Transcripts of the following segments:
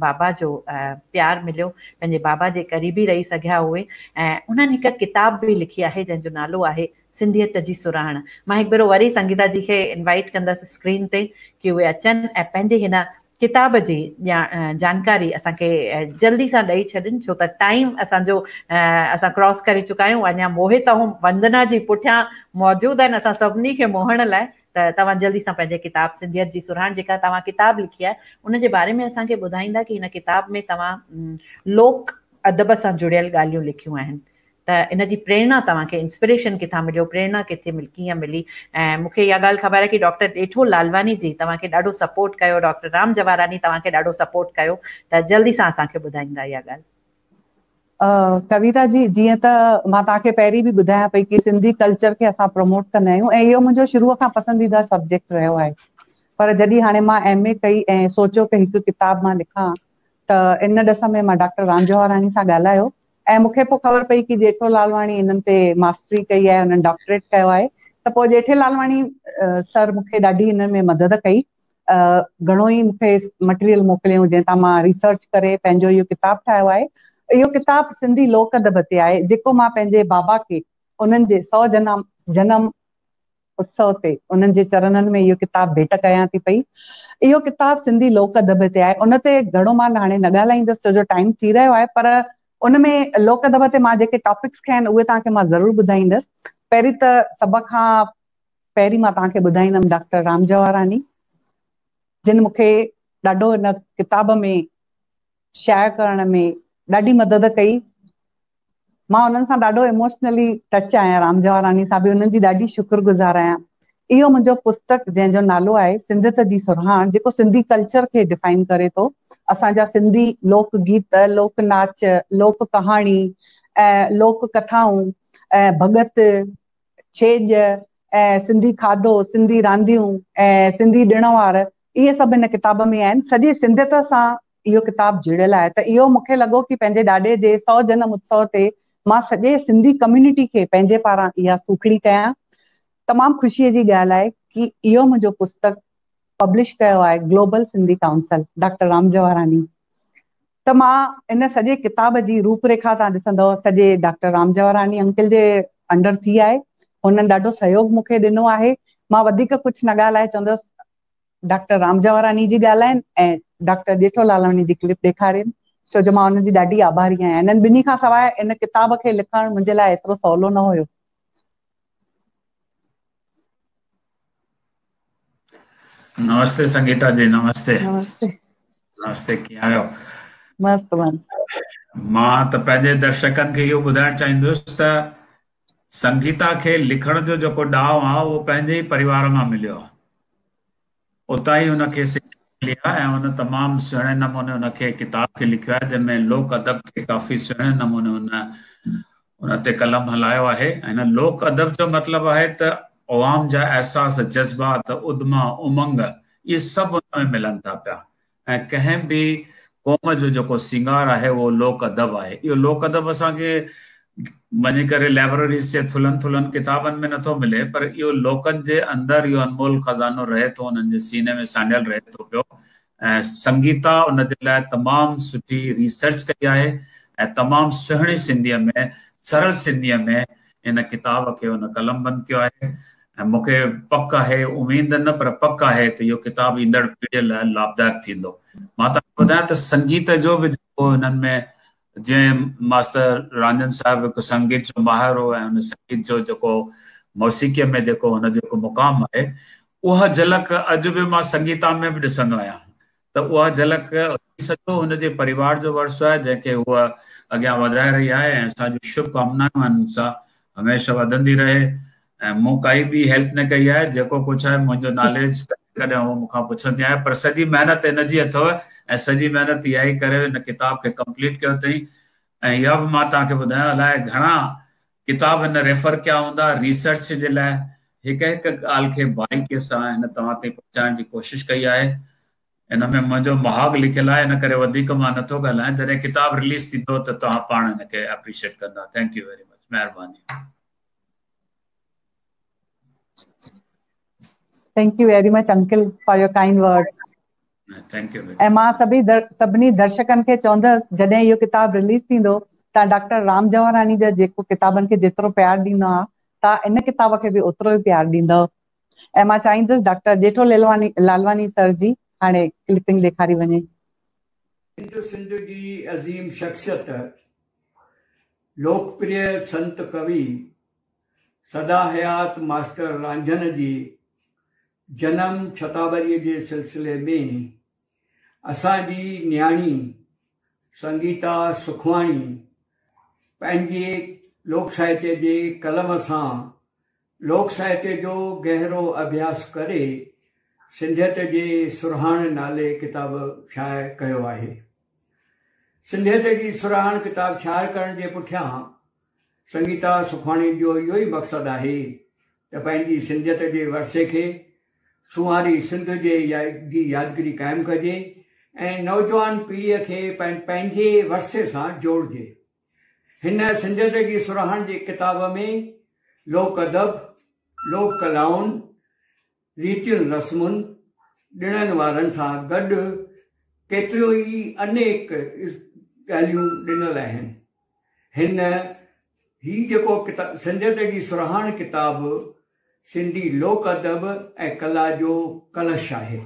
بابا جو پيار مليو، پنهنجي بابا جي قريبي رهي سگهيا اهي ۽ انهن هڪ ڪتاب به لکي آهي جنهن جو نالو آهي سنڌيت جي سرهاڻ. مان هڪ ڀيرو وري سنگيتا جي کي انوائيٽ ڪندس اسڪرين تي ڪي اهي اچن ۽ پنهنجي هن ڪتاب جي جانڪاري اسان کي جلدي سان ڏئي ڇڏن ڇو ته ٽائيم اسان جو اسان ڪراس ڪري چڪا آهيون اڃا موهت ۽ وندنا جي پٺيان موجود آهن اسان سڀني کي موهڻ لاء ته توهان جلدي سان پنهنجي ڪتاب سنڌيت جي سرهاڻ جيڪا توهان ڪتاب لکي آهي ان جي باري ۾ اسان کي ٻڌائيندا ڪي هن ڪتاب ۾ توهان لوڪ ادب سان جڙيل ڳالهيون لکيون آهن ته ان جي پريرڻا توهان کي انسپريشن ڪٿان مليو پريرڻا ڪٿي ملي ڪيئن ملي ۽ مون کي اها ڳالهه خبر آهي ڪي ڊاڪٽر ڄيٺو لالواني جي توهان کي ڏاڍو سپورٽ ڪيو ڊاڪٽر رام جواهراڻي توهان کي ڏاڍو سپورٽ ڪيو ته جلدي سان اسان کي ٻڌائيندا اها ڳالهه. ڪويتا جي جيئن ته مان توهان کي پهرين به ٻڌايان پئي ڪي سنڌي ڪلچر کي اسان پروموٽ ڪندا آهيون ۽ اهو منهنجو شروع کان پسنديده سبجيڪٽ رهيو آهي پر جڏهن هاڻي مان ايم اي ڪئي ۽ سوچيو ڪي هڪ ڪتاب مان لکان ته ان ڏس ۾ مان ڊاڪٽر رام جواهراڻي سان ڳالهايو ۽ مون کي پوء خبر پئي ڪي ڄيٺو لالواڻي انهن تي ماسٽري ڪئي آهي انهن ڊاڪٽريٽ ڪيو آهي ته پوء ڄيٺي لالواڻي سر مون کي ڏاڍي انهن ۾ مدد ڪئي گهڻو ئي مون کي مٽيريل موڪليائون جنهن تان مان ريسرچ ڪري پنهنجو اهو ڪتاب ٺاهيو آهي اهو ڪتاب سنڌي لوڪ ادب تي آهي جيڪو مان پنهنجي بابا کي انهن جي سو جنم جنم اتسو تي انهن جي چرنن ۾ اهو ڪتاب ڀيٽ ڪيان ٿي پئي. اهو ڪتاب سنڌي لوڪ ادب تي آهي. ان تي گهڻو مان هاڻي نه ڳالهائيندس ڇو جو ٽائيم ٿي رهيو آهي پر ان ۾ لوڪ ادب تي مان جيڪي ٽاپڪس کنيا آهن اهي توهان کي مان ضرور ٻڌائيندس. پهرين ته سڀ کان پهرين مان توهان کي ٻڌائيندم ڊاڪٽر رام جواهراڻي جن مون کي ڏاڍو هن ڪتاب ۾ شايع ڪرڻ ۾ ڏاڍي مدد ڪئي. مان انهن سان ڏاڍو ايموشنلي ٽچ آهيان رام جواهراڻي سان به انهن جي ڏاڍي شڪر گذار آهيان. اهو منهنجو پستڪ جنهن جو نالو آهي سنڌيت جي سرهاڻ جيڪو سنڌي ڪلچر کي ڊفائن ڪري ٿو. اسان جا سنڌي لوڪ گيت، لوڪ ناچ، لوڪ ڪهاڻي ۽ لوڪ ڪٿائون ۽ ڀڳت، ڇيڄ ۽ سنڌي کاڌو، سنڌي رانديون ۽ سنڌي ڏڻ وار اهي سڀ هن ڪتاب ۾ آهن. سڄي سنڌيت سان اهو ڪتاب جڙيل آهي ته اهو مون کي لڳو ڪي پنهنجي ڏاڏي جي سو جنم اتسو تي مان سڄي سنڌي ڪميونٽي کي پنهنجي پاران اها سوکڙي ڪيان. تمام خوشي جي ڳالهه آهي ڪي اهو منهنجو پستڪ پبلش ڪيو آهي global Sindhi council doctor Ram Jawaharani ته مان ان سڄي ڪتاب جي روپ ريکا توهان ڏسندؤ سڄي ڊاڪٽر رام جواهراڻي انڪل جي انڊر ٿي آهي هنن ڏاڍو سهيوگ مون کي ڏنو آهي مان وڌيڪ ڪجهه نه ڳالهائي چوندس ڊاڪٽر رام جواهراڻي جي ڳالهائين ۽ ڊاڪٽر ڄيٺو لالواڻي جي ڪلپ ڏيکارين ڇو جو مان انهن جي ڏاڍي آڀاري آهيان انهن ٻنهي کان سواء ان ڪتاب کي لکڻ منهنجي لاء ايترو سولو نه هيو. نمستي سنگيتا جي نمستي نمستي نمستي ڪيئن آهيو؟ مست مست. مان ته پنهنجي درشڪن کي اهو ٻڌائڻ چاهيندس ته سنگيتا کي لکڻ جو جيڪو ڏانء آهي اهو پنهنجي ئي پريوار مان مليو آهي. اتان ئي هن کي سکيا ملي آهي ۽ هن تمام سهڻي نموني ان کي ڪتاب کي لکيو آهي جنهن ۾ لوڪ ادب کي ڪافي سهڻي نموني هن ان تي قلم هلايو آهي ۽ هن لوڪ ادب جو مطلب آهي ته عوام جا احساس، جذبات، اڌما، امنگ اهي سڀ ان ۾ ملن ٿا پيا ۽ ڪنهن به قوم جو جيڪو سينگار آهي اهو لوڪ ادب آهي. اهو لوڪ ادب اسان کي وڃي ڪري لائبريريز جي ٿلهن ٿلهن ڪتابن ۾ نٿو ملي پر اهو لوڪن جي اندر اهو انمول خزانو رهي ٿو انهن جي سيني ۾ سانڍيل رهي ٿو پيو ۽ سنگيتا ان جي لاء تمام سٺي ريسرچ ڪئي آهي ۽ تمام سهڻي سنڌيء ۾ سرل سنڌيء ۾ ان ڪتاب کي ان قلمبند ڪيو آهي ۽ مون کي پڪ آهي، اميد نه پر پڪ آهي ته اهو ڪتاب ايندڙ پيڙهيء لاء لاڀدائڪ ٿيندو. مان توهان کي ٻڌايان ته سنگيت جو به جيڪو هنن ۾ جيئن ماستر رانجهن صاحب هڪ سنگيت جو ماهر هو ۽ ان سنگيت جو جيڪو موسيقيء ۾ جيڪو هن جو هڪ مقام آهي، اها جهلڪ اڄ به مان سنگيتا ۾ به ڏسندو آهيان ته اها جهلڪ سڄو هن جي پريوار جو ورثو آهي جنهن کي هوء اڳيان وڌائي رهي آهي ۽ اسان جون شڀ ڪامنائون آهن ان سان هميشه وڌندي رهي ۽ مون ڪائي به هيلپ نه ڪئي آهي جيڪو ڪجهه آهي منهنجو ناليج ڪڏهن ڪڏهن هوء مون کان پڇندي آهي پر سڄي محنت هن جي اٿو ۽ سڄي محنت اها ئي ڪري هن ڪتاب کي ڪمپليٽ ڪيو اٿئي ۽ اها به مان توهان کي ٻڌايان الائي گهڻا ڪتاب هن ريفر ڪيا هوندا ريسرچ جي لاء هڪ هڪ ڳالهه کي باريڪي سان هن توهان تائين پهچائڻ جي ڪوشش ڪئي آهي. ان ۾ منهنجو مهاڳ لکيل آهي ان ڪري وڌيڪ مان نٿو ڳالهايان جڏهن ڪتاب رليز ٿيندو ته توهان پاڻ ان کي اپريشيٽ ڪندا thank you very much مهرباني. Thank you very much uncle for your kind words. Thank you. ۽ مان سڀئي سڀني درشڪن کي چوندس جڏهن اهو ڪتاب رليز ٿيندو توهان ڊاڪٽر رام جواهراڻي جا جيڪو ڪتابن کي جيترو پيار ڏيندا آ توهان ان ڪتاب کي به اوترو ئي پيار ڏيندؤ ۽ مان چاهيندس ڊاڪٽر ڄيٺو ليلواڻي لالواڻي سر جي هاڻي ڪلپنگ ڏيکاري وڃي. هند سنڌ جي عظيم شخصيت لوڪ پريه سنت ڪوي سدا حيات ماسٽر رانجهن جي جنم شتابريء جي سلسلي ۾ اسان جي نياڻي سنگيتا سکواڻي پنهنجي لوڪ ساهتيه جي قلم سان لوڪ ساهتيه جو گهرو اڀياس ڪري سنڌيت جي سرهاڻ نالي ڪتاب شايع ڪيو آهي. سنڌيت جي سرهاڻ ڪتاب شايع ڪرڻ جي پٺيان سنگيتا سکواڻي جو اهو ئي مقصد آهي ته پنهنجي سنڌيت جي ورثي کي سونهاري سنڌ جي جي يادگيري قائم ڪجي ۽ نوجوان پيڙهيء کي پنهنجي ورثي سان جوڙجي. هن سنڌيت جي سرهاڻ جي ڪتاب ۾ لوڪ ادب، لوڪ ڪلائن، ريتين رسمن، ڏڻن وارن سان گڏ ڪيتريون ئي انيڪ ڳالهيون ڏنل آهن. هن هي جيڪو سنڌيت جي سرهاڻ ڪتاب سنڌي لوڪ ادب ۽ ڪلا جو ڪلش آهي،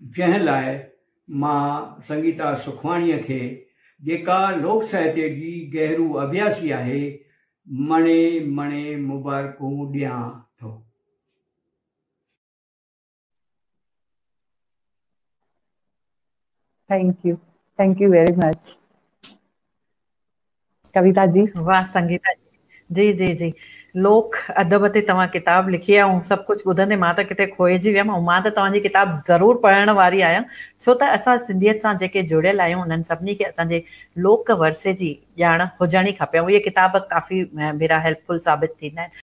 جنهن لاء مان سنگيتا سکواڻيء کي، جيڪا لوڪ ساهتيه جي گهرو اڀياسي آهي، مڻي مڻي مبارڪون ڏيان ٿو. Thank you thank you very much Kavita ji. واهه سنگيتا جي جي جي لوڪ ادب تي توهان ڪتاب لکي آهي ۽ سڀ ڪجهه ٻڌندي مان ته ڪٿي کوئجي ويم ۽ مان ته توهان جي ڪتاب ضرور پڙهڻ واري آهيان ڇو ته اسان سنڌيت سان جيڪي جڙيل آهيون انهن سڀني کي اسان جي لوڪ ورثي جي ڄاڻ هجڻ ئي کپي ۽ اهي ڪتاب ڪافي ڀيرا هيلپ فل ثابت ٿيندا آهن.